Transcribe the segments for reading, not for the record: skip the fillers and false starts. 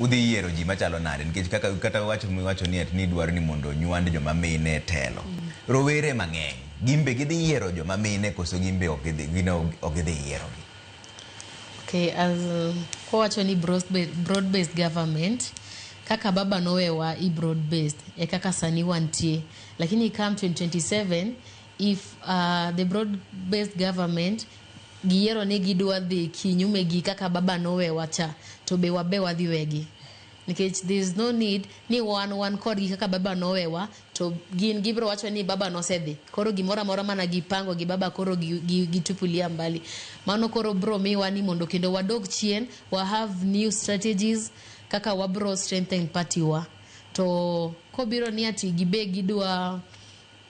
Udhi yiero ji machalo nade? Nikech kaka kata wach miwacho ni ati ni idwaro ni mondo onywand joma mine e telo. Rowere mang'eny, gin be gidhi yiero joma mine koso gin be ok gidhi, gin ok gidhi yierogi? Okay, as kowacho ni broad based government, kaka baba nowewa i broad based e kaka sani wantie, lakini come 2027, if the broad based government giyiero ni gidwa dhi kinyume gi kaka baba nowewa cha, to be wabe wadhi wegi, nikech there is no need ni wan kodgi kaka baba nowewa, to gin gibiro wacho ni baba nosedhi, koro gimoro amora mana gipango gi baba koro gitupilia mbali. Mano koro bro miwa ni mondo kendo wadog chien, wa have new strategies kaka wabro strengthen party wa. To kobiro ni ati gibe gidwa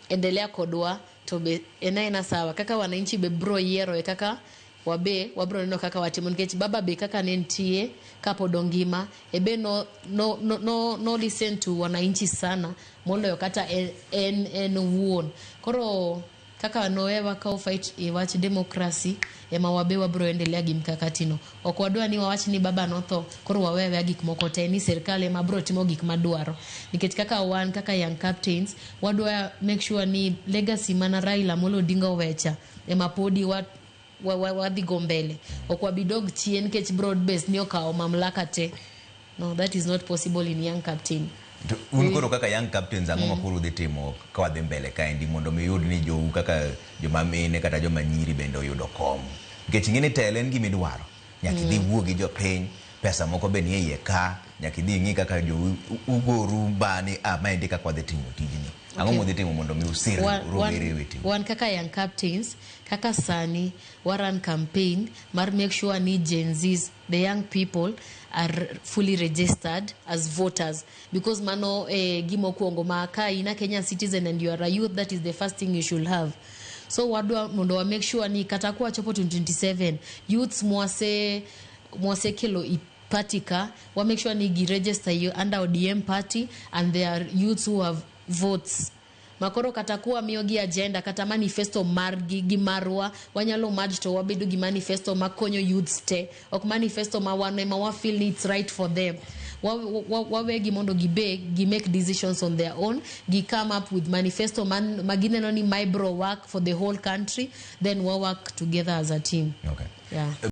endelea kodwa, to be en aena sawa. Kaka wananchi be bro yiero e kaka wabe wabro neno kaka watimo, nikech baba be kaka ne nitie kapod ongima ebe no listen to wananchi sana moloyo kata en wuon. Koro kaka nowewa ka fight e wach democracy, ema wabe wabro endelea gi mkakati no. Ok wadwa ni wawach ni baba notho, koro wawe aweya gik moko te, ni sirikal ema bro timo gik madwaro, nikech kaka wan kaka young captains wadwa make sure ni legacy mana Raila Amolo Odinga owecha ema podi wa wadhi go mbele. Ok wabidog chien nikech broad base ni okawo mamlaka te. No, that is not possible in young captain. To un koro kaka young captains, ang'o ma koro udhi timo ka wadhi mbele kaendi mondo mi yud ni jou kaka joma mine kata joma nyiri bende oyudo kom? Nikech ing'e ni telo en gima idwaro. Nyaka idhi wuo gi jopiny, pesa moko be nie iye ka, nyaka idhi ing'i kaka jou ugoru mbani, ah, maendi kaka wadhi timo tijni. Ang'o mudhi timo mondo mi usir rowere weteu? Wan kaka young captains, kaka sani waran campaign mar make sure ni Gen Zs, the young people, are fully registered as voters, because mano eh, gimokwongo ma ka in a Kenyan citizen and you are a youth, that is the first thing you should have. So wadwa mondo wa make sure ni kata kwachopo 2027, youths mwasekelo i party ka, wa make sure ni gi register you under ODM party and they are youths who have votes, makoro kata kuwa miyogi agenda kata manifesto margi gi marwa wanyalo merge to wabedo gi manifesto makonyo youths te, ok manifesto ma wan ema wa feel ni it's right for them. Wawegi mondo gibe gi make decisions on their own, gi come up with manifesto man ma gineno ni my bro work for the whole country, then wa work together as a team. Yeah.